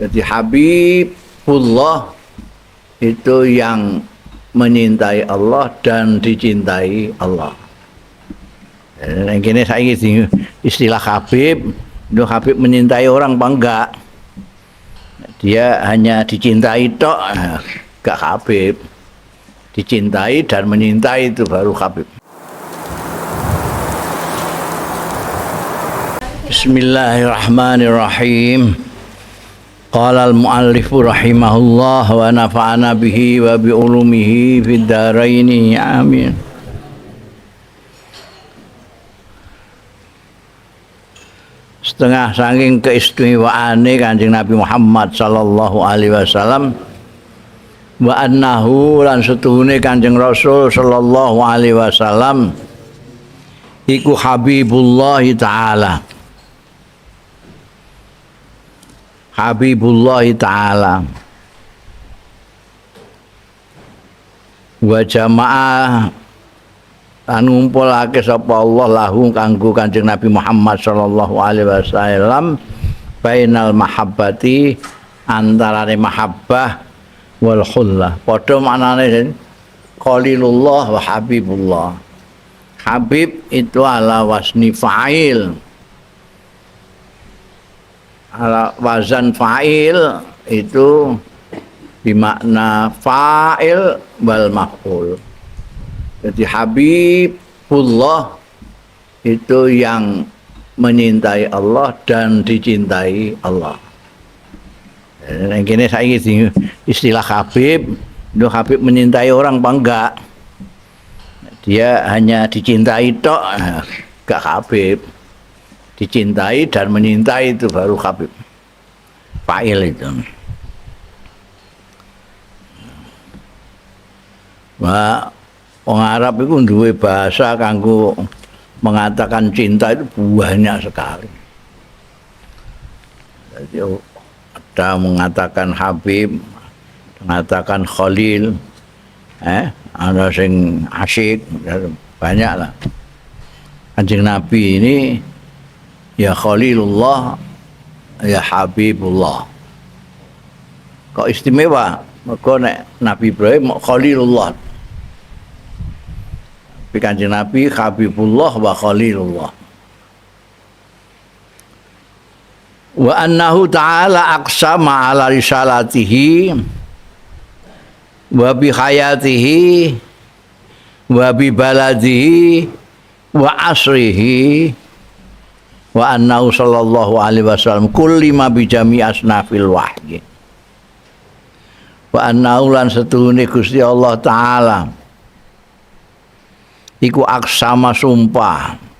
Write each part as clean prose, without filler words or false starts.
Jadi Habibullah itu yang menyintai Allah dan dicintai Allah. Yang kini saya istilah Habib, itu Habib mencintai orang apa enggak? Dia hanya dicintai tok, enggak Habib. Dicintai dan menyintai itu baru Habib. Bismillahirrahmanirrahim. Qala al-muallif rahimahullah wa nafa'ana bihi wa bi ulumihi fid dharaini amin. Setengah saking keistimewaane Kanjeng Nabi Muhammad sallallahu alaihi wasallam wa annahu lan setuhune Kanjeng Rasul sallallahu alaihi wasallam iku Habibullah taala. Habibullah ta'ala wa jamaah lan ngumpulake sapa Allah lahu kanggo Kanjeng Nabi Muhammad sallallahu alaihi wasallam bainal mahabbati antarane mahabbah wal khullah. Padha maknane Khalilullah wa Habibullah. Habib itu ala wasni fa'il, ala wazan fa'il itu bermakna fa'il wal maf'ul. Jadi Habibullah itu yang menyintai Allah dan dicintai Allah. Yang kini saya istilah Habib, itu Habib menyintai orang apa enggak? Dia hanya dicintai tok, enggak Habib. Dicintai dan menyintai itu baru Habib. Fa'il itu. Wah, wong Arab itu duwe bahasa kanggo mengatakan cinta itu banyak sekali. Jadi ada mengatakan Habib, mengatakan Khalil, ada sing asyik, banyak lah. Kanjeng Nabi ini ya Khalilullah, ya Habibullah. Kok istimewa? Mergo nek Nabi Ibrahim Khalilullah. Tapi Kanjeng Nabi Habibullah wa Khalilullah. Wa annahu ta'ala aqsama ala risalatihi wa bi hayatihi wa bi baladihi wa asrihi wa annahu sallallahu alaihi wasallam kullima bi jami asnafil wahyi. Wa annahu lan setuhune Gusti Allah taala iku aksama sumpah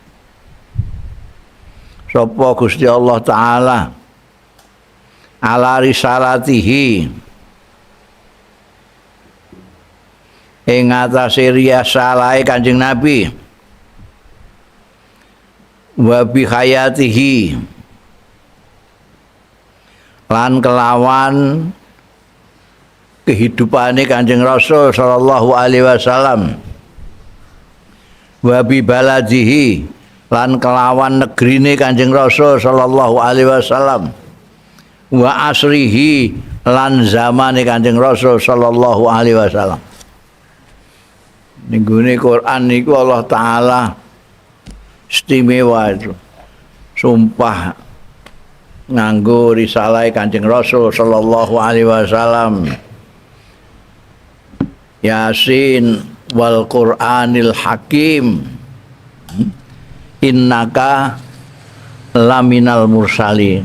sapa Gusti Allah taala ala risalatihi ing atase risalahe Kanjeng Nabi wa bi hayatihi lan kelawan kehidupane Kanjeng Rasul sallallahu alaihi wasallam wa bi baladihi lan kelawan negrine Kanjeng Rasul sallallahu alaihi wasallam wa asrihi lan zamane Kanjeng Rasul sallallahu alaihi wasallam. Ning gone Quran niku Allah taala istimewa itu. Sumpah nganggo risalah Kanjeng Rasul sallallahu alaihi wasallam. Yasin wal Qur'anil Hakim innaka laminal mursalin.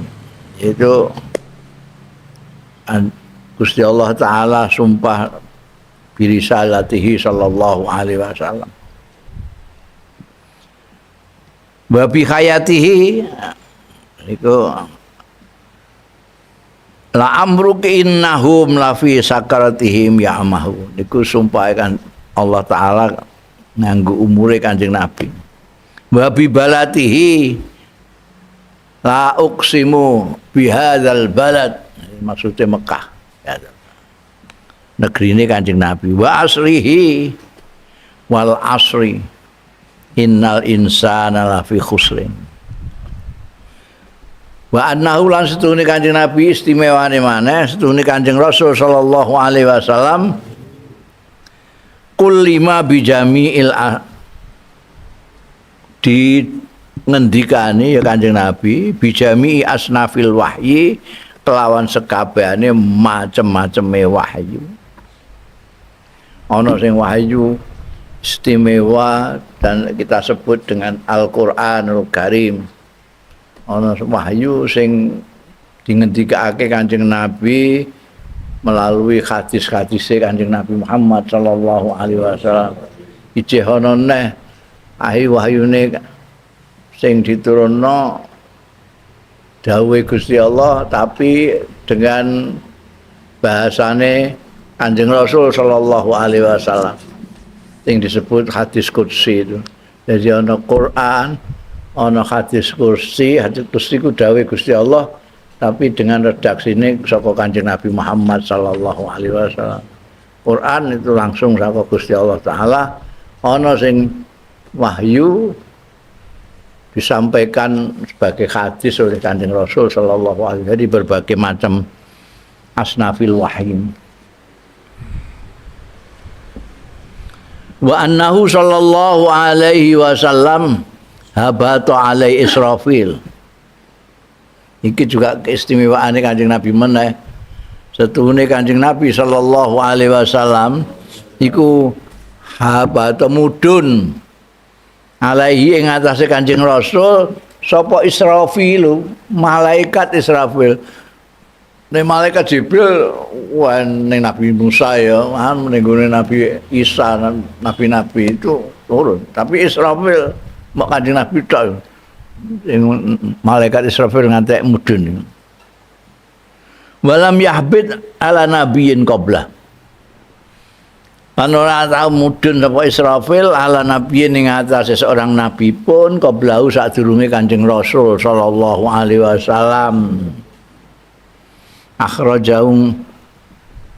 Itu Gusti Allah taala sumpah birisalatihi sallallahu alaihi wasallam. Wa bi hayatihi niku la amruka innahum la fi sakaratihim ya'mahu. Niku sumpah kan Allah taala nganggo umure Kanjeng Nabi. Wa bi balatihi la uqsimu bihadzal balad, maksudnya Mekah. Negeri ini Kanjeng Nabi. Wa asrihi wal asri innal insana lafi khusrin. Wa annahu lan setuhune Kanjeng Nabi istimewane maneh setuhune Kanjeng Rasul sallallahu alaihi wasallam kullima bi jami'il di ngendikane ya Kanjeng Nabi bi jami'i asnafil wahyi kelawan sekabehane macem-maceme wahyu. Ana sing wahyu istimewa dan kita sebut dengan Al-Qur'anul Karim. Ana wahyu sing dingendikake Kanjeng Nabi melalui hadis-hadise Kanjeng Nabi Muhammad sallallahu alaihi wasallam. Ijeh ana neh ahi wahyune sing diturunno dawuhe Gusti Allah tapi dengan bahasane Kanjeng Rasul sallallahu alaihi wasallam sing disebut hadis qudsi itu. Jadi ana Quran, ana hadis qudsi, hadis qudsi ku dawuhe Gusti Allah tapi dengan redaksine saka Kanjeng Nabi Muhammad sallallahu alaihi wasallam. Quran itu langsung saka Gusti Allah taala, ana sing wahyu disampaikan sebagai hadis oleh Kanjeng Rasul sallallahu alaihi wasallam. Jadi berbagai macam asnafil wahyu. Wa annahu sallallahu alaihi wasallam habata alai Israfil. Iki juga keistimewaane Kanjeng Nabi meneh. Setuhune Kanjeng Nabi sallallahu alaihi wasallam iku habata mudun alaihi ing atase Kanjeng Rasul sapa Israfil, malaikat Israfil. Nek malaikat Jibril wah ning Nabi Musa ya, ning gone Nabi Isa, nabi-nabi itu turun. Tapi Israfil mok Kanjeng Nabi tok. Sing malaikat Israfil ngantek mudun. Walam yahbid ala nabiyyin qablah. Lan ora tau mudun sapa Israfil ala nabiyyin ing atase seorang nabi pun qablahu sadurunge Kanjeng Rasul sallallahu alaihi wasallam. Akhrajahu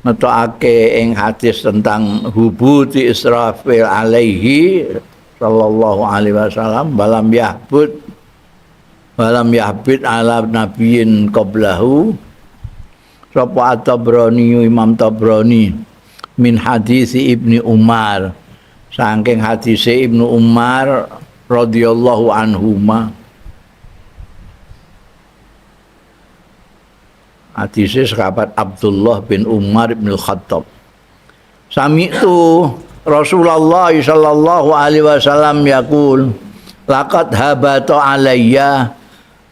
ngetokake ing hadis tentang hubuti Israfil alaihi sallallahu alaihi wasallam walam yahbid ala nabiyyin qablahu sapa At-Tabrani, Imam Tabrani min hadisi Ibnu Umar, saking hadise Ibnu Umar radhiyallahu anhuma. Hadise sahabat Abdullah bin Umar bin Khattab. Sami'tu Rasulullah sallallahu alaihi wasallam yaqul laqad habata alayya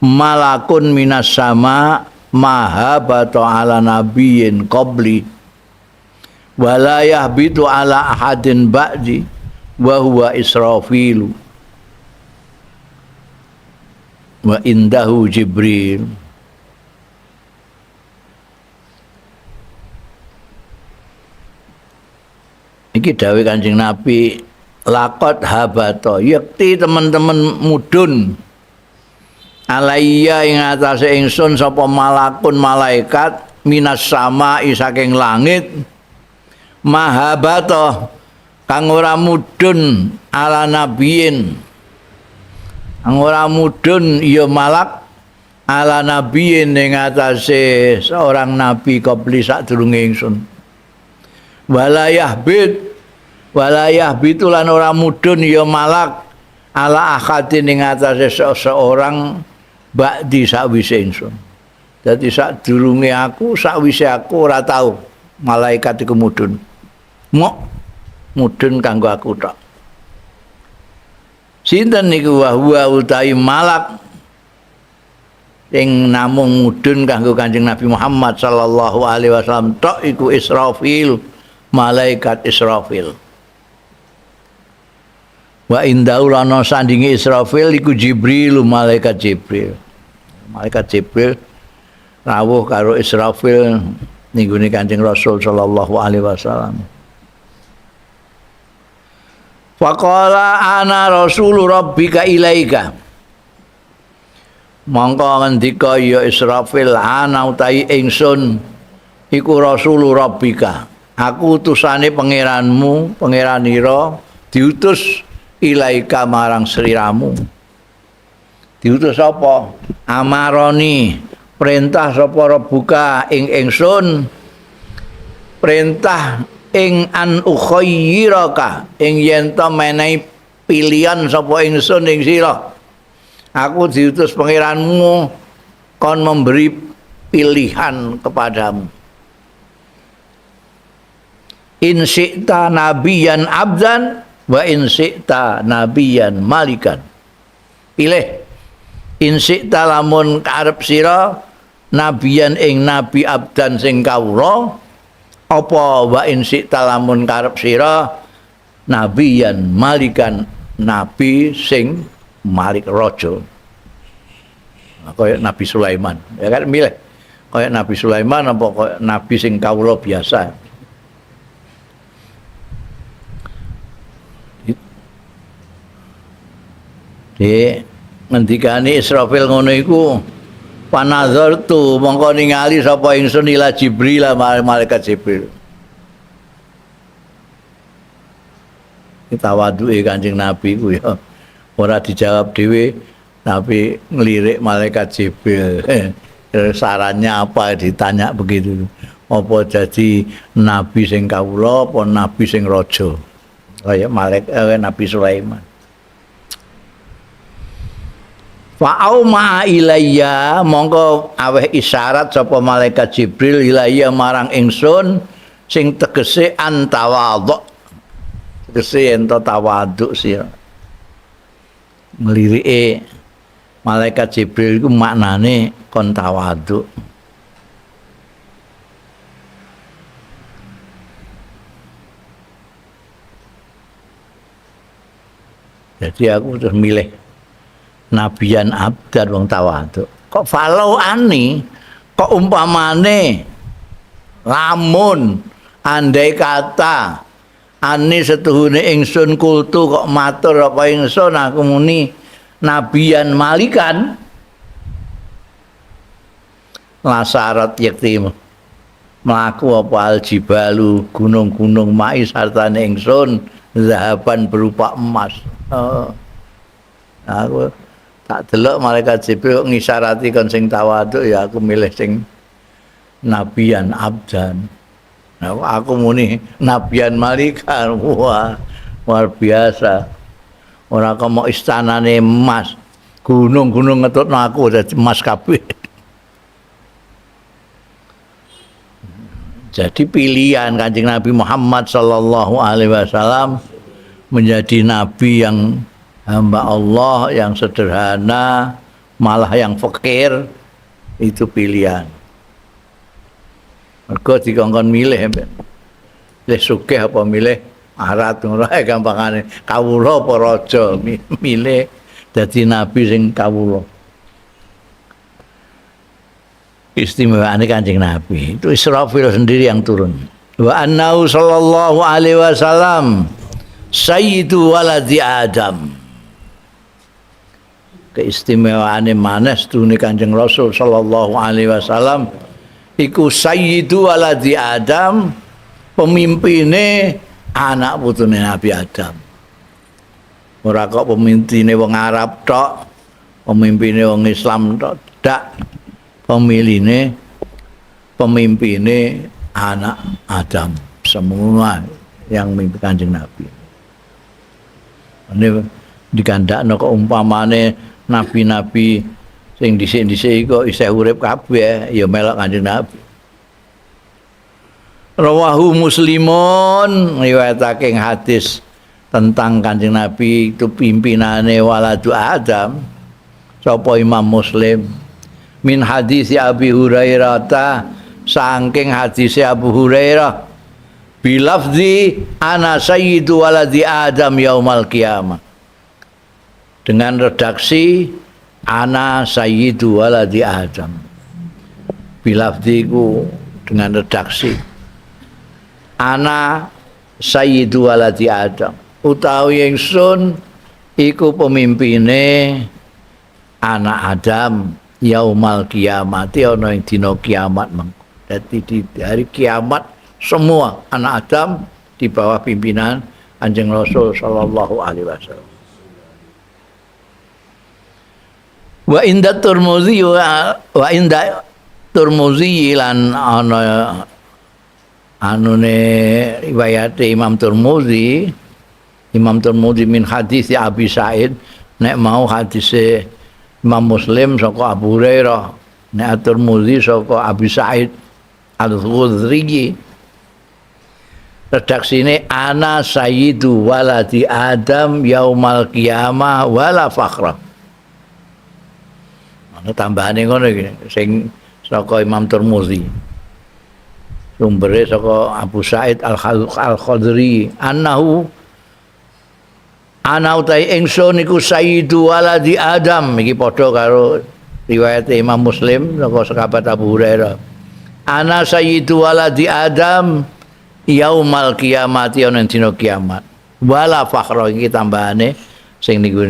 malakun minas sama ma habata ala nabiyyin qabli wa la yahbitu ala ahadin ba'di wa huwa Israfil wa indahu Jibril. Iki dawuh Kanjeng Nabi laqad habata yekti teman-teman mudun alaiya ing atase ingsun sapa malakun malaikat minas sama saking langit mahabata kang ora mudun ala nabiyin kang ora mudun ya malak ala nabiyin ing atase seorang nabi qabli sadurunge ingsun. Walayah bit lan ora mudun ya malak ala ahadin ing atase seseorang ba'di sakwise ingsun. Dadi sadurunge aku, sakwise aku ora tau malaikat iku mudun. Mok mudun kanggo aku tok. Sinten niku wa huwa utawi malak sing namung mudun kanggo Kanjeng Nabi Muhammad sallallahu alaihi wasallam tok iku Israfil, malaikat Israfil. Wa indahu lana sandinge Israfil iku Jibril, malaikat Jibril. Malaikat Jibril rawuh karo Israfil ning gone Kanjeng Rasul sallallahu alaihi wasallam. Faqala ana rasulu rabbika ilaika. Mongko ngendika ya Israfil ana utahi ingsun iku rasulu rabbika. Aku utusane pangeranmu, pangeranira diutus ilaika marang sliramu. Diutus apa? Amaroni perintah sapa rebuka ing ingsun perintah ing an ukhayyiraka ing yen ta menehi pilihan sapa ingsun ing sira. Aku diutus pangeranmu kon memberi pilihan kepadamu. In syi'ta nabiyan abdan wa in syi'ta nabiyan malikan. Pilih. In syi'ta lamun karep sira nabiyan ing nabi abdan sing kawula apa wa in syi'ta lamun karep sira nabiyan malikan nabi sing malik raja. Kaya Nabi Sulaiman. Ya kan milih. Kaya Nabi Sulaiman apa kaya nabi sing kawula biasa. Di ngendikane Israfil ngono iku panazartu mongko ningali sapa ingsun ila Jibril malaikat Jibril. Tawaduke Kanjeng Nabi ku ya ora dijawab dhewe tapi ngelirik malaikat Jibril. Sarannya apa ditanya begitu. Apa jadi nabi sing kawula apa nabi sing raja? Kaya malaikat Nabi Sulaiman. Fa'au ma'a ilayya mongko aweh isyarat sapa malaikat Jibril ilayya marang ingsun sing tegese antawadhu. Tegese yen to tawadhu sira. Nglirike malaikat Jibril iku maknane kon tawadhu. Jadi aku terus milih nabiyan abdan wong tawadhu. Kok falau ani, kok umpamane lamun andai kata ani setuhune ingsun kultu kok matur apa ingsun aku muni nabiyan malikan lasarat yekti mlaku apa aljibalu gunung-gunung mai sartane ingsun zahaban berupa emas. Oh. Aku tak delok malaikat Jibril ngisarati kon sing tawaduk ya aku milih sing nabiyan abdan. Nah, aku muni nabiyan malikan. Wah, luar biasa. Ora kok mau istanane emas, gunung-gunung ngetutno aku dadi emas kabeh. Jadi pilihan Kanjeng Nabi Muhammad sallallahu alaihi wasallam menjadi nabi yang hamba Allah yang sederhana, malah yang fakir, itu pilihan. Mergo dikongkon milih, milih sugih apa milih arat ngono ae gampangane. Kawula apa raja, milih dadi nabi sing kawula. Istimewaane Kanjeng Nabi itu Israfil sendiri yang turun. Wa annahu sallallahu alaihi wasallam sayyidu waladi Adam. Keistimewaane maneh sedune Kanjeng Rasul sallallahu alaihi wasallam iku sayyidu waladi Adam, pemimpine anak putune Nabi Adam. Ora kok pemimpine wong Arab tok, pemimpine wong Islam tok, dak. Pemiline, pemimpine anak Adam semua yang memimpin Kanjeng Nabi. Ini dikandakno kok umpamane nabi-nabi sing dhisik-dhisik kok isih urip kabeh ya melok Kanjeng Nabi. Rawahu Muslimun, riwayatake hadis tentang Kanjeng Nabi itu pimpinane waladu Adam sapa Imam Muslim. Min hadis Abi Hurairah ta saking hadis Abu Hurairah bilafzi ana sayyidu waladi Adam yaumal qiyamah, dengan redaksi ana sayyidu waladi Adam. Bilafzi ku dengan redaksi ana sayyidu waladi Adam, utawi ingsun iku pemimpine anak Adam yaumal kiamati ana ing dina kiamat mengko. Dadi di hari kiamat semua anak Adam di bawah pimpinan Kanjeng Rasul sallallahu alaihi wasallam. Wa inda Turmuzi wa inda Turmuzi lan ana anune riwayate Imam Turmuzi, Imam Turmuzi min hadis Abi Sa'id, nek mau hadise Imam Muslim saka Abu Hurairah, nek Turmuzi saka Abi Sa'id Al-Khudri. Redaksine ana sayyidu waladi Adam yaumal qiyamah wala fakhra. Ana tambahane ngono iki sing saka Imam Turmuzi. Sumbere saka Abu Sa'id Al-Khudri, annahu ana utai ingsun iku sayyidu waladi Adam, iki padha karo riwayat Imam Muslim saka sahabat Abu Hurairah. Ana sayyidu waladi Adam yaumal kiamati, ana dina kiamat. Wala fakhra, iki tambahane sing niku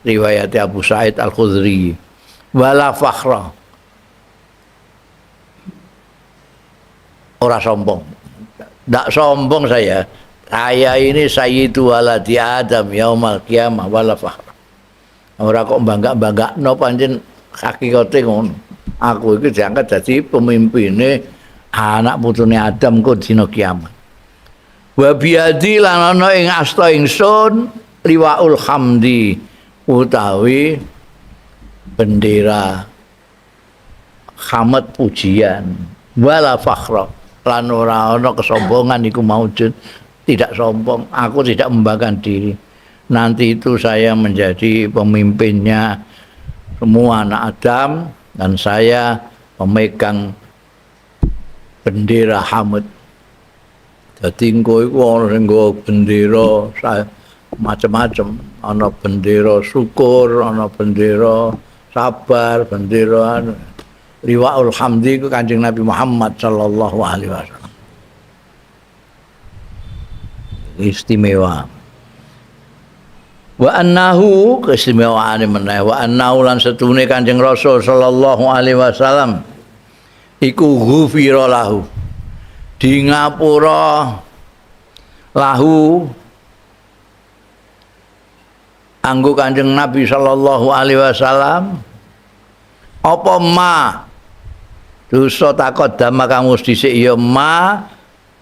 riwayat Abu Sa'id Al-Khudri. Wala fakhra, ora sombong. Ndak sombong saya. Saya ini sayyidu waladi Adam yaumal kiamah wala fakhra. Ora kok bangga-banggakno, pancen hakikate ngono. Aku iki diangkat dadi pemimpine anak putune Adam kok dina kiamat. Wa biadi lan ana ing asta ingsun liwaul hamdi utawi bendera hamd pujian, wala fakhra lan ora ana kesombongan iku maujud. Tidak sombong, aku tidak membanggakan diri. Nanti itu saya menjadi pemimpinnya semua anak Adam dan saya pemegang bendera hamd. Dadi engko iku ana sing nggawa bendera macam-macam, ana bendera syukur, ana bendera sabar, bendera liwaul hamdi iku Kanjeng Nabi Muhammad sallallahu alaihi wasallam. Istimewa. Wa annahu, keistimewaane meneh, wa annahu lan setune Kanjeng Rasul sallallahu alaihi wasallam iku ghufira lahu, di ngapura lahu anggo Kanjeng Nabi sallallahu alaihi wasallam apa ma dosa taqaddama kang wis dhisik ya ma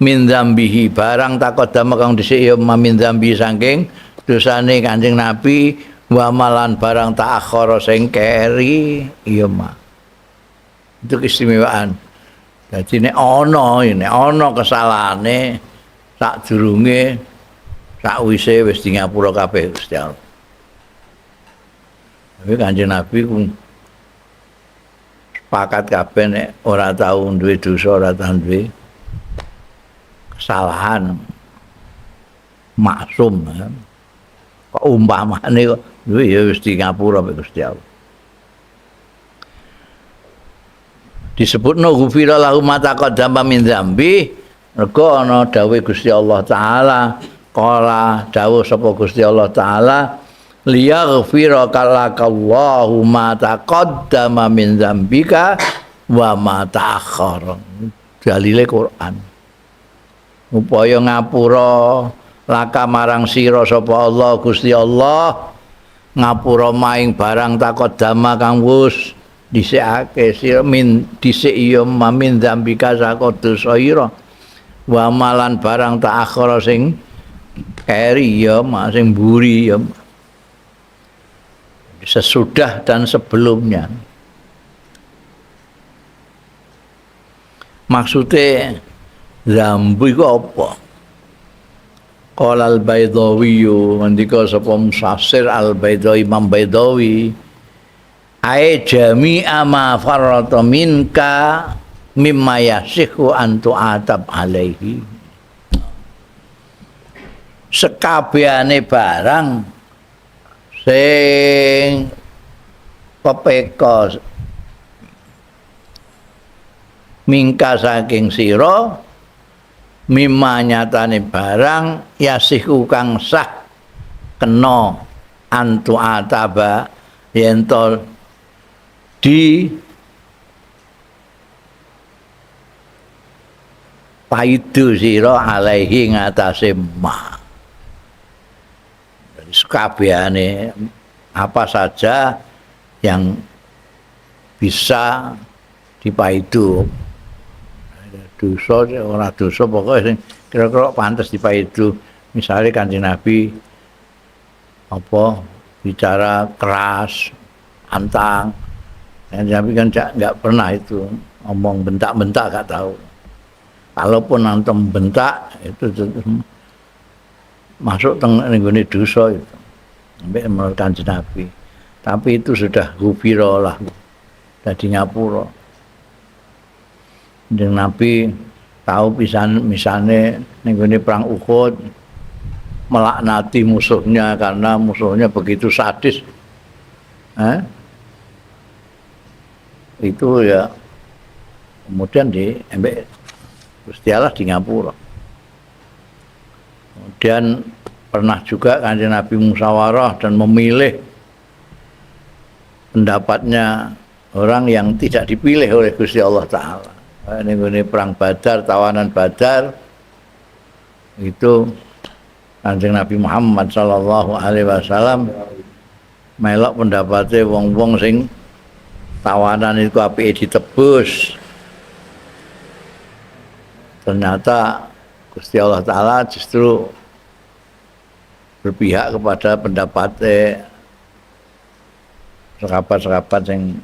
min dzambihi, barang taqaddama kang dhisik ya ma min dzambi saking dosane Kanjeng Nabi, wa malan barang ta'akhara sing keri ya ma. Itu keistimewaan. Jadi nek ana, nek ana kesalahane sadurunge sakwise wis di ngapura kabeh Gusti Allah. Tapi Kanjeng Nabi ku sepakat kabeh nek ora tau duwe dosa, ora tau duwe kesalahan, maksum. Kok umpamane kok duwe ya wis di ngapura Gusti Allah. Disebutno ghufira lahu ma taqaddama min dzambi, mergo ana dawuh Gusti Allah taala, qala dawuh sapa Gusti Allah taala, liyaghfira lakallahu ma taqaddama min dzambika wa ma ta'akhkhara. Dalile Quran. Upaya ngapura laka marang sira sapa Allah Gusti Allah, ngapura maing barang taqaddama kang wis dhisikake sira min dhisik ya min dzambika saka dosa ira, wa malan barang ta'akhkhara sing keri ya sing mburi ya, sesudah dan sebelumnya. Maksudnya dzambu iku apa? Qala al-Baidhawi, ngendika sapa Mufassir al-Baidhawi, Imam Baidhawi, ae jami'a ma farrata minka mimma yasihu an tu'atab alaihi. Sekabehane barang sing pepeka mingka saking sira, mimma nyatane barang yasihu kang sah kena antu ataba yen to di paidu sira alaihi ngatasé ma. Sekabehane apa saja yang bisa dipaidu. Dosa ora dosa pokoke sing kira-kira pantes dipaidu. Misalnya Kanjeng Nabi apa bicara keras, antang. Kanjeng Nabi kan enggak pernah itu ngomong bentak-bentak, gak tahu. Kalaupun antum bentak itu masuk teng nggone dosa itu. Sampai menurut Kanjeng Nabi. Tapi itu sudah gufira lah. Dadi ngapura. Kanjeng Nabi tahu pisan misane ning gone perang Uhud melaknati musuhnya karena musuhnya begitu sadis. Itu ya kemudian di embek Gusti Allah di ngapura. Kemudian pernah juga Kanjeng Nabi musyawarah dan memilih pendapatnya orang yang tidak dipilih oleh Gusti Allah Ta'ala. Ini perang Badar, tawanan Badar itu Kanjeng Nabi Muhammad sallallahu alaihi wasallam melok pendapatnya wong-wong sing tawanan itu apike ditebus. Ternyata Gusti Allah Ta'ala justru berpihak kepada pendapatnya sekabat-sekabat yang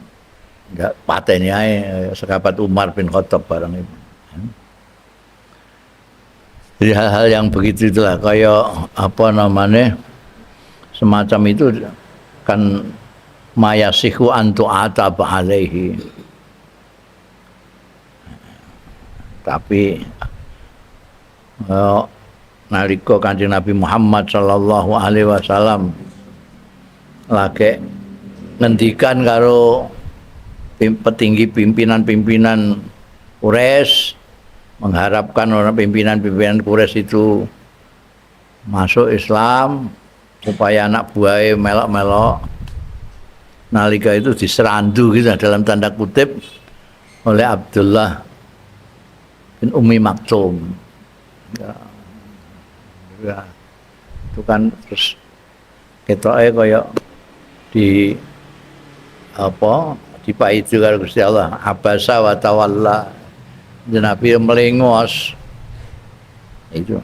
enggak pateni ae, sekabat Umar bin Khattab barang itu. Jadi hal-hal yang begitu itulah kaya apa namanya semacam itu kan mayasihu antu ataba alaihi. Tapi nalika Kanjeng Nabi Muhammad sallallahu alaihi wasallam lagi ngendikan karo petinggi pimpinan-pimpinan Quraisy, mengharapkan orang pimpinan-pimpinan Quraisy itu masuk Islam supaya anak buahnya melok-melok. Nalika itu diserandu gitu dalam tanda kutip oleh Abdullah bin Ummi Maktum. Ya, ya, itu kan terus ketoke kaya di apa dipaidu karo Gusti Allah, abasa wa tawalla. Nabi melengos. Itu.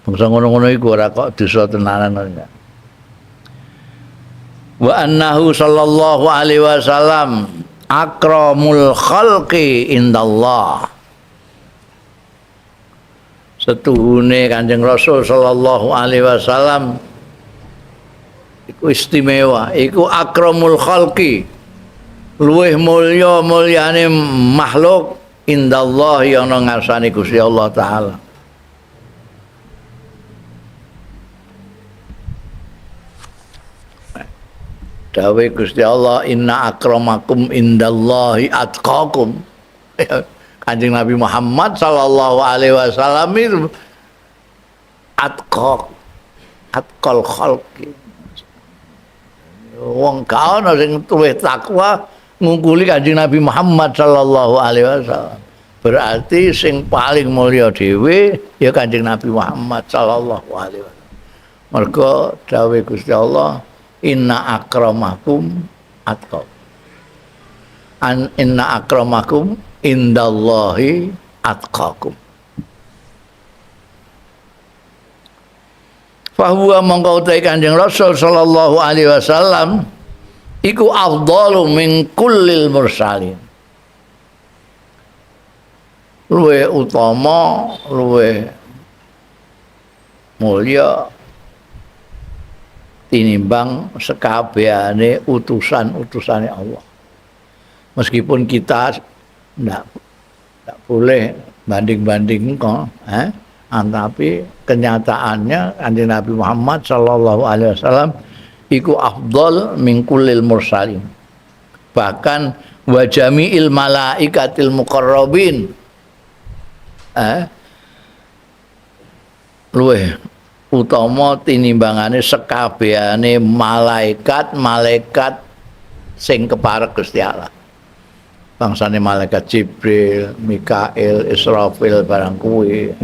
Bangsa ngono-ngono iku ora kok dosa tenanan enggak. Wa annahu sallallahu alaihi wasallam akramul khalqi indallah. Setuhune Kanjeng Rasul sallallahu alaihi wasallam iku istimewa, iku akramul khalqi. Luwih mulya mulyane makhluk indallah yang ngarsane Gusti Allah Ta'ala. Dawuh Gusti Allah, inna akramakum indallahi atqakum. Kanjeng Nabi Muhammad sallallahu alaihi wasallam itu atqaq, atqal khalqi. Wong gak ono sing luwih takwa ngungkuli Kanjeng Nabi Muhammad sallallahu alaihi wasallam. Berarti sing paling mulya dhewe ya Kanjeng Nabi Muhammad sallallahu alaihi wasallam. Mergo dawuh Gusti Allah, inna akramakum atqakum. An inna akramakum indallahi atqakum. Fahuwa mongko utahe Kanjeng Rasul sallallahu alaihi wasallam iku afdalu min kullil mursalin. Luwih utama, luwih mulya tinimbang sekabehane utusan-utusane Allah. Meskipun kita ndak boleh banding-banding kok, tapi kenyataannya Kanjeng Nabi Muhammad sallallahu alaihi wasallam iku afdal min kullil mursalin. Bahkan wa jami'il malaikatil muqarrabin. Luwih utama tinimbangane sekabehane malaikat-malaikat sing keparek Gusti Allah. Bangsane malaikat Jibril, Mikail, Israfil barang kuwi,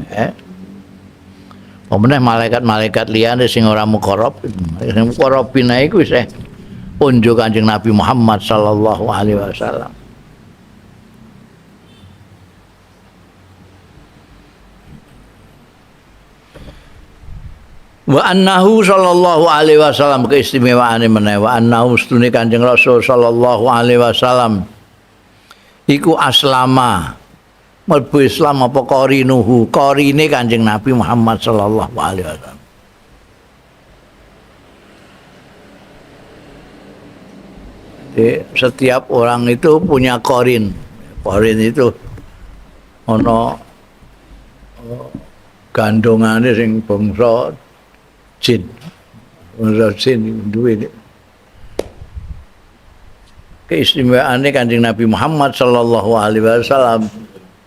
Pemeneh malaikat-malaikat liyane sing ora muqarrab, sing muqarrabin ae iku isih unjuk Kanjeng Nabi Muhammad sallallahu alaihi wasallam. Wa annahu sallallahu alaihi wasallam keistimewaane meneh wa annahu stune Kanjeng Rasul sallallahu alaihi wasallam iku aslama mlebu Islam apa qarinuhu qarine Kanjeng Nabi Muhammad sallallahu alaihi wasallam. Jadi, setiap orang itu punya qarin. Qarin itu ana gandongane sing bangsa jin, bangsa jin duwe keistimewaane Kanjeng Nabi Muhammad sallallahu alaihi wasallam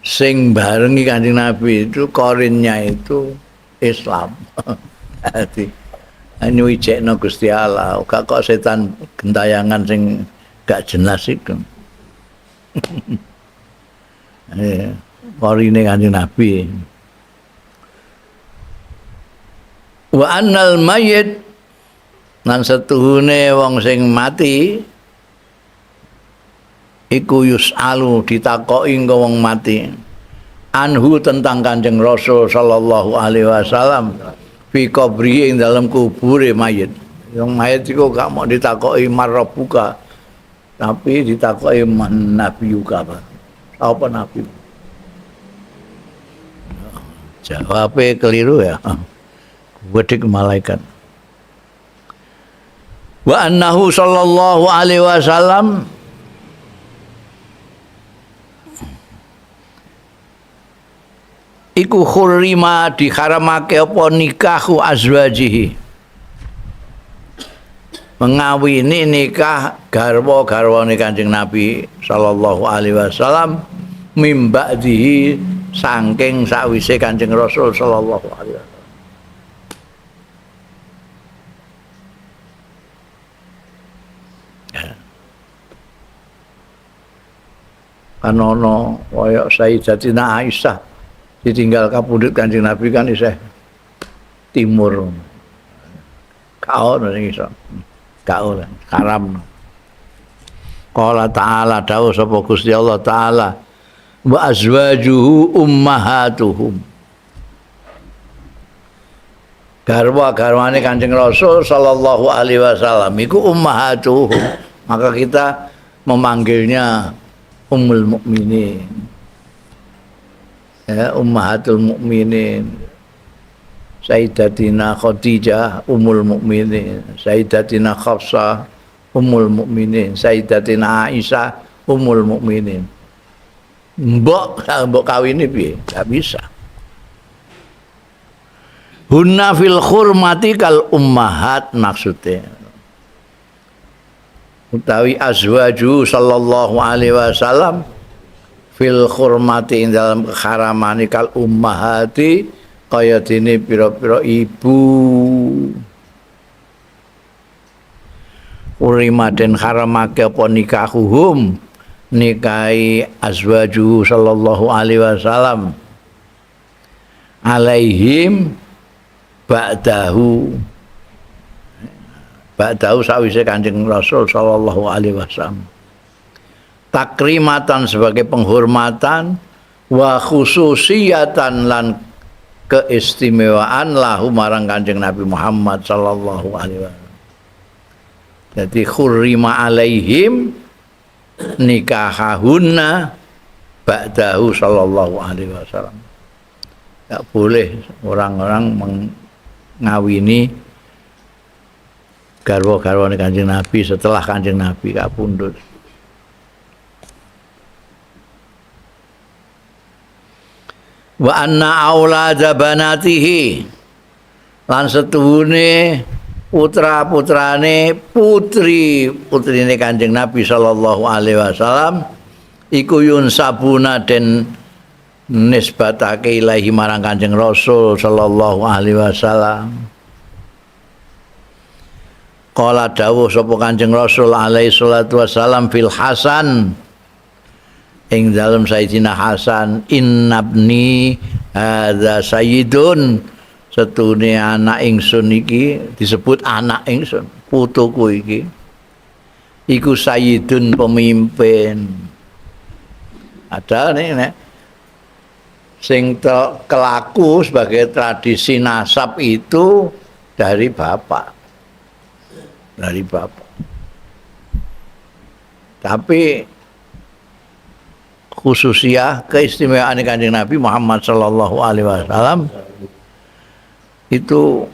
sing barengi Kanjeng Nabi itu korinnya itu Islam. Dadi nyuwijekno Gusti Allah, gak kok setan gentayangan sing gak jelas iku. Korine Kanjeng Nabi. Wa annal mayyit lan setuhune wong sing mati iku yus'alu ditakoki engko wong mati anhu tentang Kanjeng Rasul sallallahu alaihi wasallam fi qabri ing dalem kubure mayit. Wong mayit iku gak mau ditakoki marabbuka tapi ditakoki man nabiyuka apa nabi. Jawabe keliru ya. Wedik malaikat. Wa annahu sallallahu alaihi wasallam iku khurrima diharamake apa nikahu azwajihi, mengawini nikah garwa-garwane Kanjeng Nabi sallallahu alaihi wasallam mim ba'dihi saking sakwise Kanjeng Rasul sallallahu alaihi wasallam. Kan ana kaya Sayyidatina Aisyah ditinggal kapundhut Kanjeng Nabi kan isih timur. Gak ono sing iso. Gak oleh, haram. Qala ta'ala dawuh sapa Gusti Allah ta'ala wa azwajuhu ummahatuhum. Garwa-garwane Kanjeng Rasul sallallahu alaihi wasallam iku ummahatuhum. Maka kita memanggilnya Ummul Mukminin. Ya, Ummahatul Mukminin. Sayyidatina Khadijah Ummul Mukminin, Sayyidatina Hafsah Ummul Mukminin, Sayyidatina Aisyah Ummul Mukminin. Mbok mbok kawini piye? Gak bisa. Hunna fil khurmati kal ummahat maksudnya. Utawi azwaju sallallahu alaihi wasallam fil khurmati ing dalam keharamane kal ummahati kaya dene pira-pira ibu. Urima den haramake apa nikahuhum nikahi azwaju sallallahu alaihi wasallam alaihim ba'dahu ba'dahu sawise Kanjeng Rasul sallallahu alaihi wasallam takrimatan sebagai penghormatan wa khususiyatan lan keistimewaan lahu marang Kanjeng Nabi Muhammad sallallahu alaihi wasallam. Jadi khurrima alaihim nikahahunna ba'dahu sallallahu alaihi wasallam. Tak boleh orang-orang mengawini garwa-garwane Kanjeng Nabi setelah Kanjeng Nabi kapundhut. Wa anna aulada banatihi lan setuhune putra-putrane putri-putrine Kanjeng Nabi sallallahu alaihi wasallam iku yunsabuna den nisbatake ilahi marang Kanjeng Rasul sallallahu alaihi wasallam. Qala dawuh sapa Kanjeng Rasul alaihi salatu wasallam fil Hasan ing dalem Sayyidina Hasan, innabni hadza sayyidun, setune anak ingsun iki disebut anak ingsun, putuku iki iku sayyidun pemimpin. Ada nih nek sing kelaku sebagai tradisi nasab itu dari bapak. Dari bapak. Tapi khususiah keistimewaan Kanjeng Nabi Muhammad sallallahu alaihi wasallam itu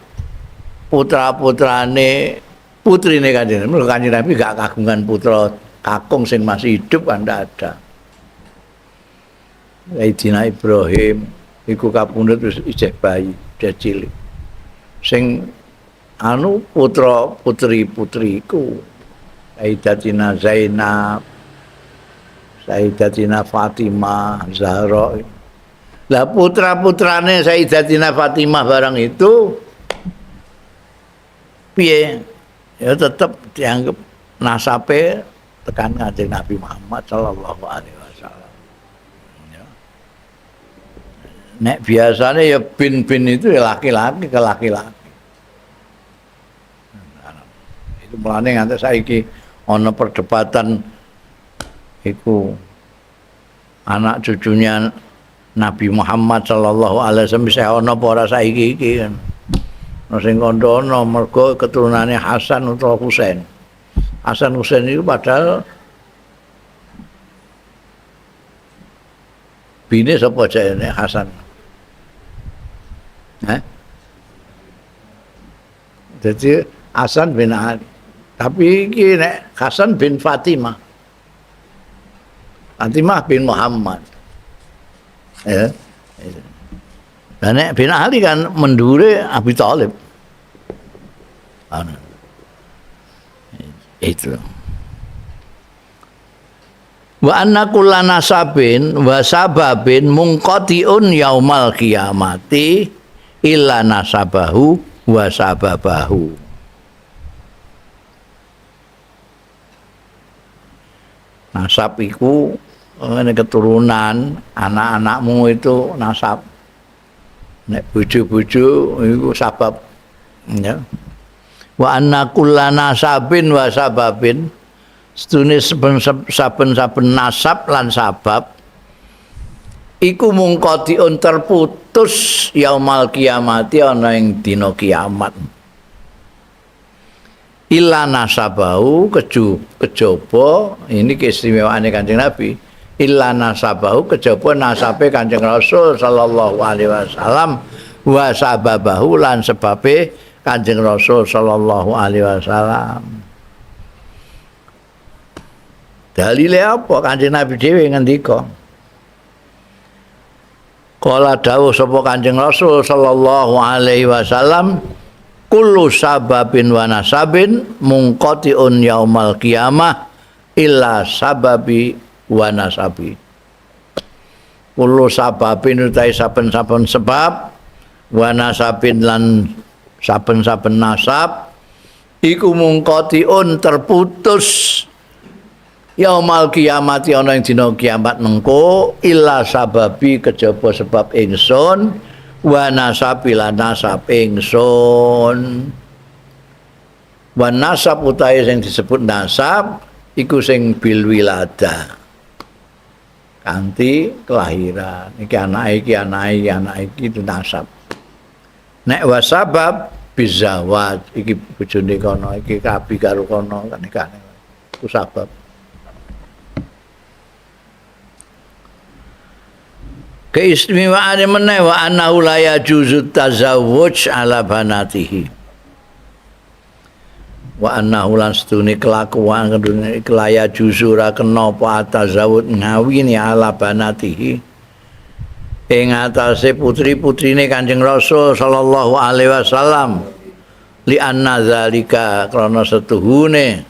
putra-putrane putrine Kanjeng Nabi. Kanjeng Nabi gak kagungan putra kakung sing masih hidup kan ndak ada. Sayyidina Ibrahim iku kapundhut wis isih bayi, isih cilik. Sing anu putra putri-putriku Sayyidatina Zainab, Sayyidatina Fatimah, Zahra. Lah putra-putrane Sayyidatina Fatimah barang itu piye? Ya tetep dianggap nasabe tekan Kanjeng Nabi Muhammad sallallahu alaihi wasallam. Ya. Nek biasanya ya bin-bin itu ya laki-laki ke laki-laki. Itu mulane nganti saiki ana perdebatan iku anak cucunya Nabi Muhammad sallallahu alaihi wasallam bisa ana apa ora saiki iki kan. Ana sing kandha ana mergo keturunane Hasan utawa Husain. Hasan Husain itu padahal bine sapa jane Hasan? Hah? Jadi Hasan bin Ali. Tapi iki nek Hasan bin Fatimah. Fatimah bin Muhammad. Ya. Lah nek bin Ali kan mendure Abi Thalib. Ana. Itu. Wa anna kulla nasabin wa sababin munqati'un yaumal qiyamati illa nasabahu wa sababahu. Nasab iku ini keturunan anak-anakmu itu nasab. Nek bojo-bojo iku sabab ya. Wa anna kulla nasabin wa sababin sedune saben-saben nasab lan sabab iku mungqatiun terputus yaumal kiamati ana ing dina kiamat. Illa nasabahu kejaba, ini keistimewaane Kanjeng Nabi. Illa nasabahu kejaba nasabe Kanjeng Rasul sallallahu alaihi wasallam wa sababahu lan sebabe Kanjeng Rasul sallallahu alaihi wasallam. Dalile apa Kanjeng Nabi dhewe ngendika? Kala dawuh sapa Kanjeng Rasul sallallahu alaihi wasallam, kullu sababin wa nasabin munqati'un yaumal qiyamah illa sababi wa nasabi. Kullu sababin utawi saben-saben sebab wa nasabin lan saben-saben nasab iku munqati'un terputus yaumal qiyamati ana ing dina kiamat mengko illa sababi kejaba sebab ingsun wa nasabi lan nasab ingsun. Wa nasab utahe sing disebut nasab iku sing bil wilada kanthi kelahiran. Iki anake iki anake iki anake iki itu nasab. Nek wa sabab bizawaj iki bojone kono iki kabi karo kono kan nikahne iku sabab. Keistimewaane meneh wa annahu la yajuzu tazawwuj ala banatihi. Wa annahu lan sedune kelakuan kedune la yajuzu ora kena apa tazawwuj ngawini ala banatihi ing atase putri-putrine Kanjeng Rasul sallallahu alaihi wasallam li anna zalika krana setuhune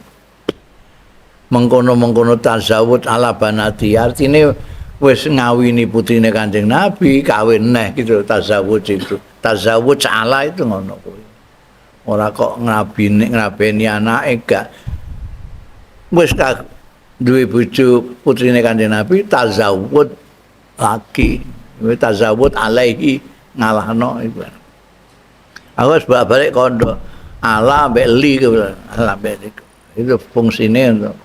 mengkono-mengkono tazawwuj ala banati artine wis ngawini putrine Kanjeng Nabi kawin neh gitu tazawuj itu. Tazawuj ala itu ngono kuwi. Ora kok ngrabini ngrabeni anake gak. Wis duwe bojo putrine Kanjeng Nabi tazawuj lagi. Wis tazawuj alaihi ngalahno iku. Aku wis balik kondo ala ambek li kuwi ala ambek iku. Itu fungsinya untuk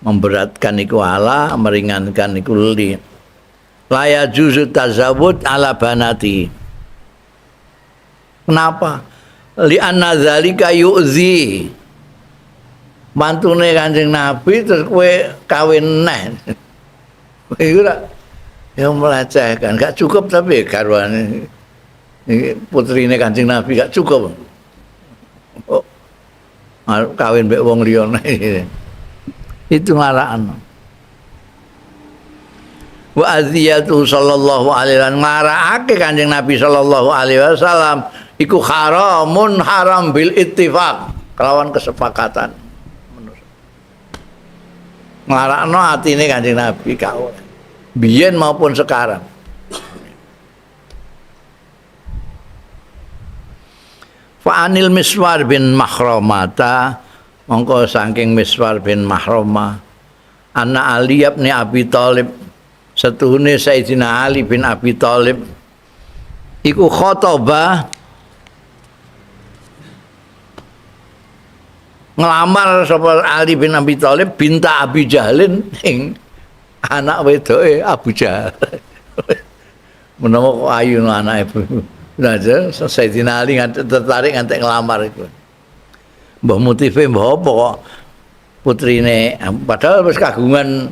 memberatkan iku ala, meringankan iku li. La yajuzu tazawwud ala banati. Kenapa? Li anna dzalika yu'zi. Mantune Kanjeng Nabi terus kowe kawin neh. Iku rak yang melecehkan, gak cukup tapi garwane iki putrine Kanjeng Nabi gak cukup. Oh, kawin mbek wong liya. Itu nglarakno. Wa aziyatu sallallahu alaihi wasallam, nglarakake Kanjeng Nabi sallallahu alaihi wasallam iku haramun haram bil ittifaq, kelawan kesepakatan. Nglarakno atine Kanjeng Nabi gak oleh. Biyen maupun sekarang. Fa'anil Miswar bin Makhramata, mongko saking Miswar bin Makhramah, anna Ali bin Abi Thalib, setuhune Sayyidina Ali bin Abi Thalib iku khotobah ngelamar sapa Ali bin Abi Thalib binta Abi Jahlin ing anak wedoke Abu Jahal. Menawa kok ayu no anake. Nah, Sayyidina Ali tertarik ngantek ngelamar iku. Mbah motive mbah apa kok putrine, padahal wis kagungan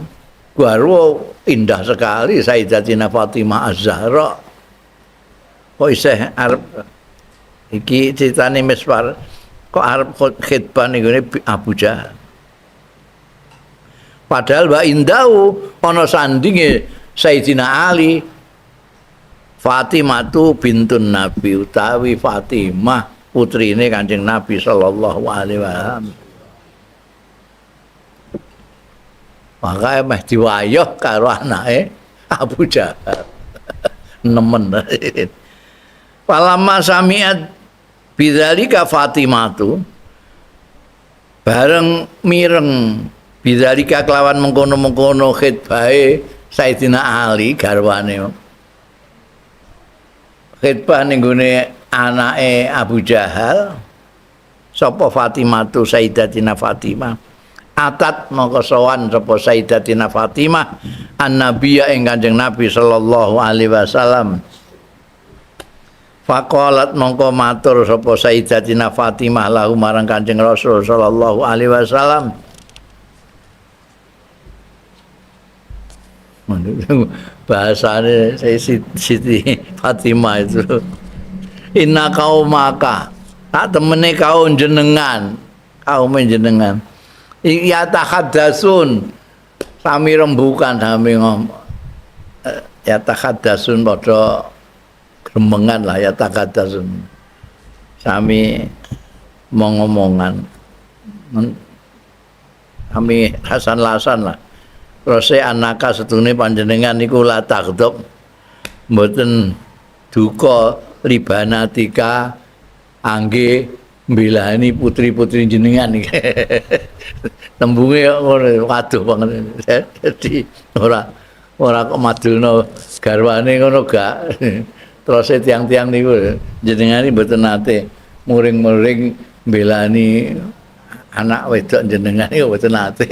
garwa indah sekali Sayyidatina Fatimah Az-Zahra. Kok isih arep iki critane Miswar kok arep khitbah ning gone Abu Jahal. Padahal wa indau ana sandinge Sayyidina Ali Fatimatu bintun Nabi, utawi Fatimah putrine Kanjeng Nabi sallallahu alaihi wasallam. Maka meh diwayoh karo anake Abu Jahal. Nemen. Falamma sami'at bidzalika Fatimatu, bareng mireng bidzalika kelawan mengkono-mengkono khitbahe Sayyidina Ali garwane. Khitbah ning gone anake Abu Jahal sapa Fatimatu Sayyidatina Fatimah. Atat mongko sowan sapa Sayyidatina Fatimah an-nabiyya ing Kanjeng Nabi sallallahu alaihi wasallam. Faqalat mongko matur sapa Sayyidatina Fatimah lahu marang Kanjeng Rasul sallallahu alaihi wasallam. Bahasane Siti Fatimah itu, inna kaumaka, tak temene kaum jenengan, kaum jenengan ya tahaddasun, sami rembukan, sami ngomong ya tahaddasun, padha gremengan lah ya tahaddasun, sami ngomongan, sami hasan-lasan lah. Rose anaka setune panjenengan niku la taghdab, mboten duka libanatika angge mbelani putri-putri jenengan iki. Tembunge kok ngono, waduh banget. Jadi ora kok madulno garwane ngono gak. Terus tiang-tiang niku jenengan iki mboten nate muring-muring mbelani anak wedok jenengan iki mboten nate.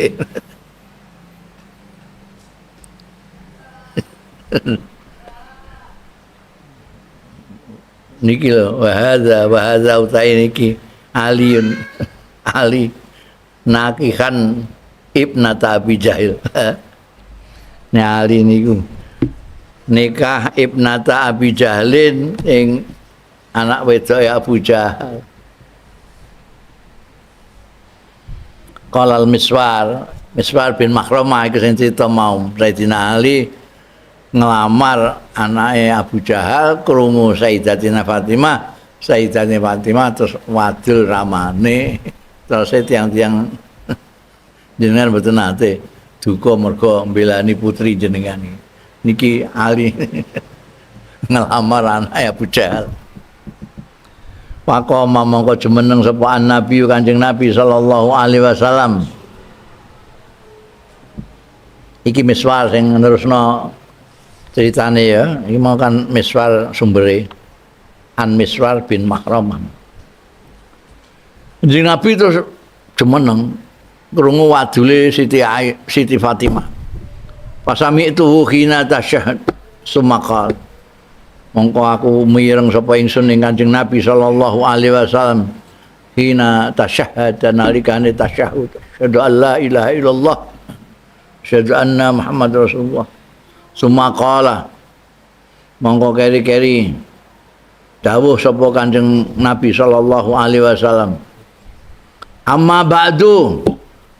Niki lho, wa hadza utai niki Aliun Ali nakihan ibnata Abi Jahil. Nek Ali niku nikah ibnata Abi Jahlin ing anak wedoke Abu Jahal. Qalal Miswar, Miswar bin Makhramah iku sing crita mau Sayyidina Ali ngelamar anake Abu Jahal krungu Sayyidatina Fatimah, Sayyidatina Fatimah terus wadul ramane, terus tiang-tiang jenengan mboten nate duka mergo mbelani putri jenengan iki. Niki Ali ngelamar anake Abu Jahal. Faqama mongko jumeneng sapa an-nabi Kanjeng Nabi sallallahu alaihi wasallam. Iki Miswar sing nerusno ceritane ya, iki mau kan Miswar sumbere. An Miswar bin Makhramah. Kanjeng Nabi terus jumeneng krungu wadule Siti Fatimah. Pasami itu hina tasyahud sumakal. Mongko aku mireng sapa ingsun ing Kanjeng Nabi sallallahu alaihi wasallam hina tasyahhad nalikane tasyahud. Asyhadu an la ilaha illallah, asyhadu anna Muhammad Rasulullah. Sumakala mongko keri-keri dawuh sapa Kanjeng Nabi sallallahu alaihi wasallam. Amma ba'du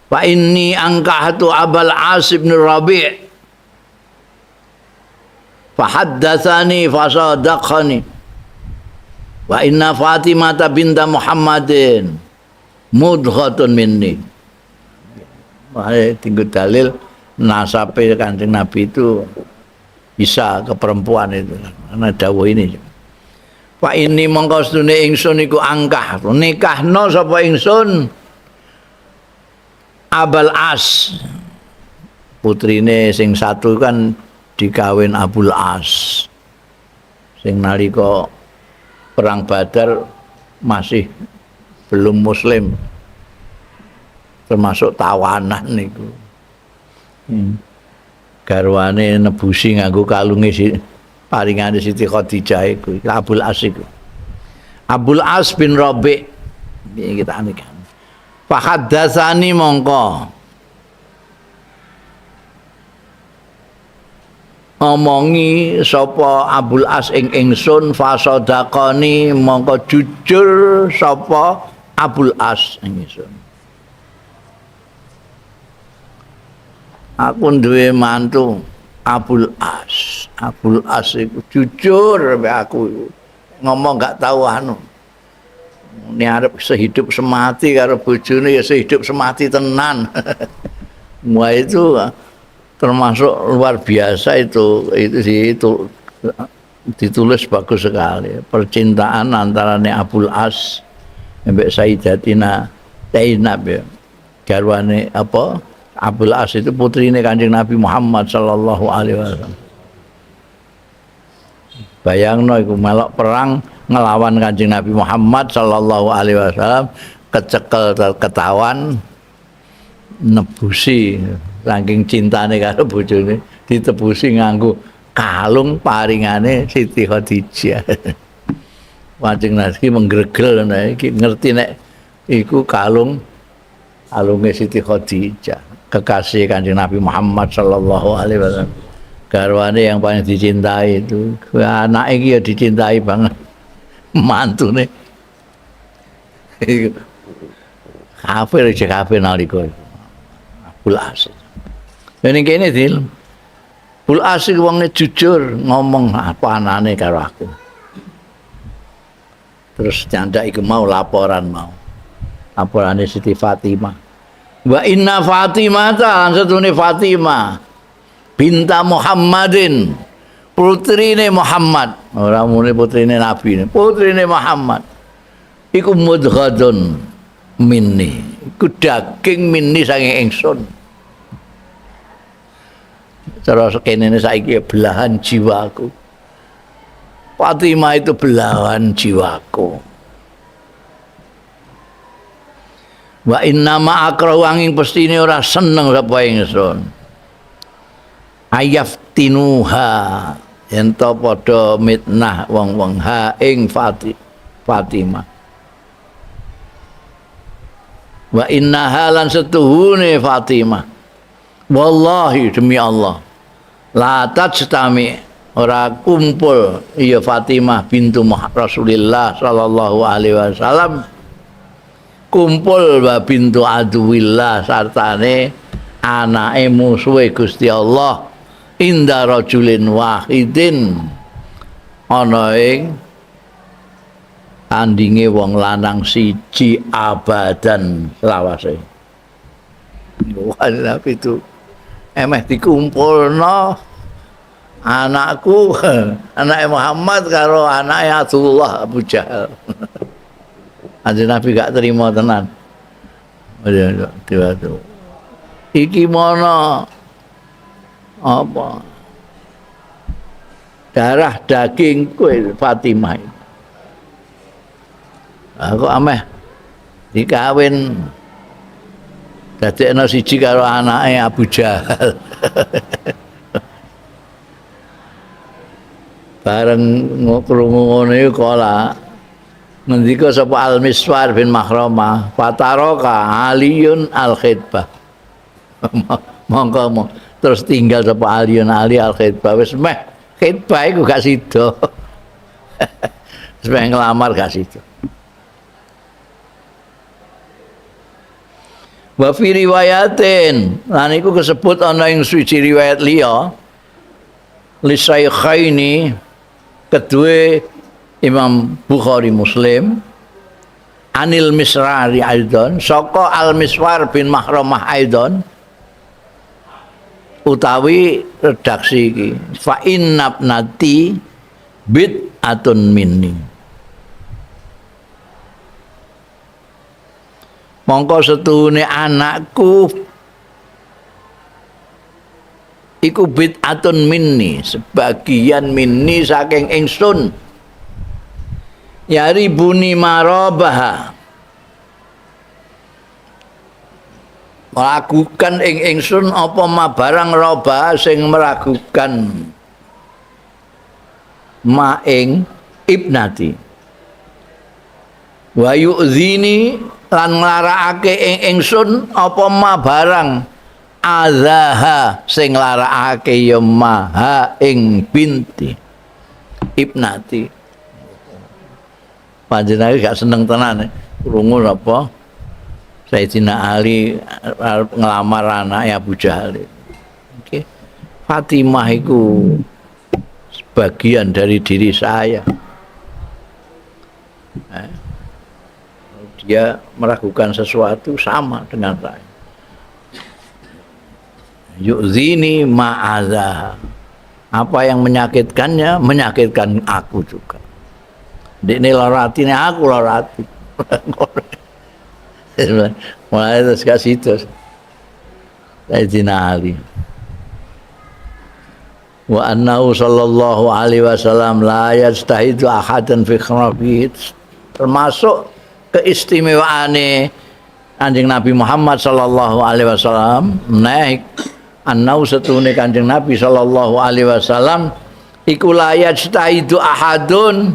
fa inni angkahtu Abul As bin Rabi' fa haddatsani fa sadaqani wa inna Fatimah binta Muhammadin mudghatun minni. Wah, tinggal dalil nasabe Kanjeng Nabi itu bisa ke perempuan itu karena dawuh ini. Fa inni mongko sedune ingsun iku angkah nikahno sapa ingsun Abul As, putrine sing satu kan dikawin Abul As sing nalika perang Badar masih belum muslim, termasuk tawanan niku. Garwane nebusi nganggo kalunge si paringane Siti Khadijah iku Abul As iku. Abul As bin Rabi' iki kita nikah. Fa haddatsani mongko ngomongi sapa Abul As ing ingsun, fasadaqani mongko jujur sapa Abul As ing ingsun. Aku duwe mantu Abul As. Abul As iku jujur mbek aku. Ngomong gak tahu anu. Ini arep sehidup semati karo bojone ya sehidup semati tenan. Wah itu termasuk luar biasa itu ditulis bagus sekali. Percintaan antarane Abul As mbek Sayyidatina Zainab ya. Garwane apa? Abul As itu putrine Kanjeng Nabi Muhammad sallallahu alaihi wasallam. Bayangno iku melok perang ngelawan Kanjeng Nabi Muhammad sallallahu alaihi wasallam, kecekel ketawan nebusi saking cintane karo bojone ditebusi nganggo kalung paringane Siti Khadijah. Kanjeng Nabi menggregel iki ngerti nek iku kalung kalunge Siti Khadijah, kekasih Kanjeng Nabi Muhammad sallallahu alaihi wasallam. Garwane yang paling dicintai itu, anak iki ya dicintai banget. Mantune. Kafir aja kafir nalika. Abul As. Ning kene Dil. Abul As iki wonge jujur ngomong apa anane karo aku. Terus nyandak iku mau laporan mau. Laporane Siti Fatimah. Wa inna Fatimah ta lan setune Fatimah binta Muhammadin, putrine Muhammad, ora muni putrine Nabi, putrine Muhammad iku mudghadun minni, iku daging minni saking ingsun. Cara kenene saiki belahan jiwaku. Fatimah itu belahan jiwaku. Wa inna ma akrahu angin pestine ora seneng sapa ingsun. Ayaftinuha yen to padha mitnah wong-wong ha ing Fatimah. Wa innaha lan setuhune Fatimah. Wallahi demi Allah la tajtami ora kumpul ya Fatimah bintu Rasulillah sallallahu alaihi wasallam kumpul wa bintu aduwillah sartane anake musuhe Gusti Allah inda rajulin wahidin ana ing tandinge wong lanang siji abadan lawase. Wah, itu emeh dikumpulno anakku, anake Muhammad karo anake Abdullah Abu Jahal. Kanjeng Nabi gak terima tenan. Iki mono apa darah daging kowe Fatimah. Aku ameh dikawin Dadekno siji karo anake Abu Jahal. Bareng krungu ngono iku kala ngendika sapa Al-Miswar bin Makhramah, fataroka Aliyun al-khitbah. Mongko terus tinggal sapa Aliyun Ali al-khitbah, wis meh khitbah iku gak sida. Wis meh nglamar gak sida. Wa fi riwayatin, lan iku kesebut ana ing suci riwayat liya li syaikhaini kedue Imam Bukhari Muslim anil Misrari aidon saka Al Miswar bin Mahramah aidon utawi redaksi iki fa innabnati bid'atun minni, mongko setuhune anakku iku bid'atun minni, sebagian minni saking ingsun, yaribuni marabaha, meragukan ing ingsun apa ma barang roba sing meragukan ma ing ibnati, wa yu'zini lan nglarakake ing ingsun apa ma barang azaha sing nglarakake ya maha ing binti ibnati. Panjenengan gak seneng tenan krungu apa Sayyidina Ali arep nglamar anake Abu Jahal. Oke. Fatimah iku sebagian dari diri saya. Dia meragukan sesuatu sama dengan saya. Yu'zini ma'adha. Apa yang menyakitkannya, menyakitkan aku juga. Ini lara atine, aku lara ati. Mulai terus kasih itu Sayyidina Ali. Wa annahu sallallahu alaihi wasallam la yastahidu ahadan fi khrafihi, termasuk keistimewaane Kanjeng Nabi Muhammad sallallahu alaihi wasallam naik annahu setune Kanjeng Nabi sallallahu alaihi wasallam iku la yastahidu ahadun,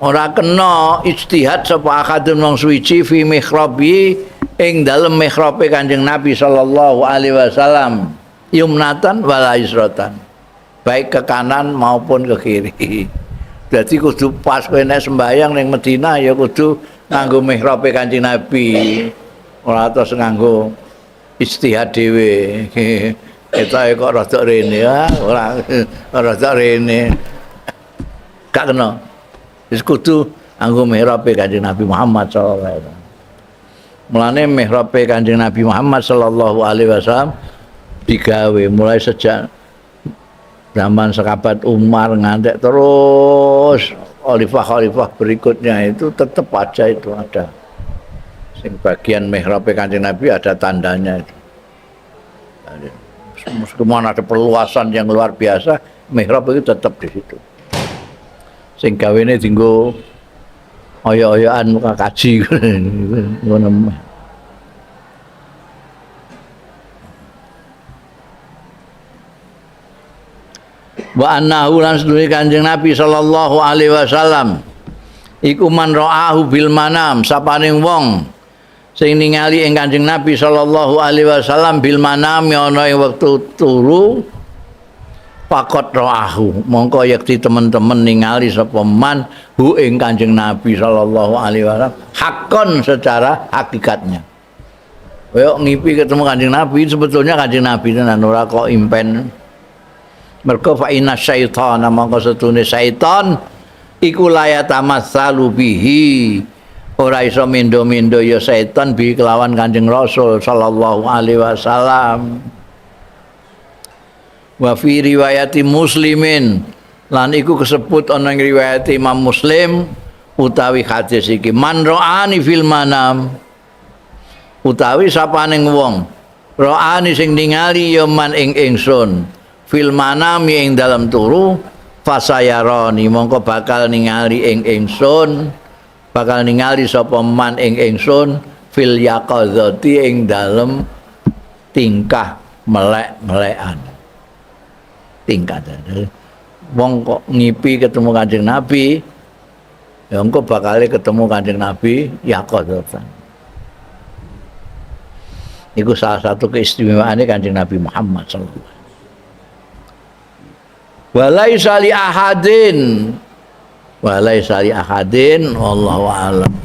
ora kena ijtihad sapa ahadun wong suwiji fi mihrabi ing dalem mihrabe Kanjeng Nabi sallallahu alaihi wasallam yumnatan wala yusratan, baik ke kanan maupun ke kiri. Jadi kudu pas kowe nek sembayang ning Madinah ya kudu nganggo mihrabe Kanjeng Nabi, ora terus nganggo ijtihad dhewe. Ketoke kok rada rene ya, ora rada rene. Gak kena. Wis kudu nganggo mihrabe Kanjeng Nabi Muhammad sallallahu alaihi wasallam. Mulane mihrabe Kanjeng Nabi Muhammad sallallahu alaihi wasallam digawe mulai sejak zaman sahabat Umar ngantek terus khalifah-khalifah berikutnya itu tetap aja itu ada. Sing bagian mihrabe Kanjeng Nabi ada tandanya itu. Meskipun ada perluasan yang luar biasa, mihrab itu tetap di situ. Sing gawene dienggo oyo-oyoan muka kaji ngono. Wa annahu lan sedune Kanjeng Nabi sallallahu alaihi wasallam iku man ra'ahu bil manam, sapaning wong sing ningali ing Kanjeng Nabi sallallahu alaihi wasallam bil manam ana ing wektu turu pakot ra'ahu, mongko yekti temen-temen ningali sapa man hu ing Kanjeng Nabi sallallahu alaihi wasallam hakon secara hakikatnya. Koyo ngipi ketemu Kanjeng Nabi, sebetulnya Kanjeng Nabi tenan ora kok impen. Mergo fa inna syaitana, mongko setune syaitan iku layatamassalu bihi, ora iso mindo-mindo ya setan bi kelawan Kanjeng Rasul sallallahu alaihi wasallam. Wa fi riwayati Muslimin lan iku kesebut ana ing riwayat Imam Muslim utawi hadis iki man ra'ani fil manam, utawi sapaning wong ra'ani sing ningali ya man ing ingsun fil manami ing dalem turu fasayarani, mongko bakal ningali ing ingsun, bakal ningali sapa man ing ingsun Fil yaqazati ing dalem tingkah melek-melekan. Tingkah. Wong kok ngipi ketemu Kanjeng Nabi, ya engko bakal ketemu Kanjeng Nabi yaqazatan. Iku salah satu keistimewaan Kanjeng Nabi Muhammad sallallahu alaihi wasallam. Walaisa li ahadin, walaisa li ahadin, wallahu a'lam.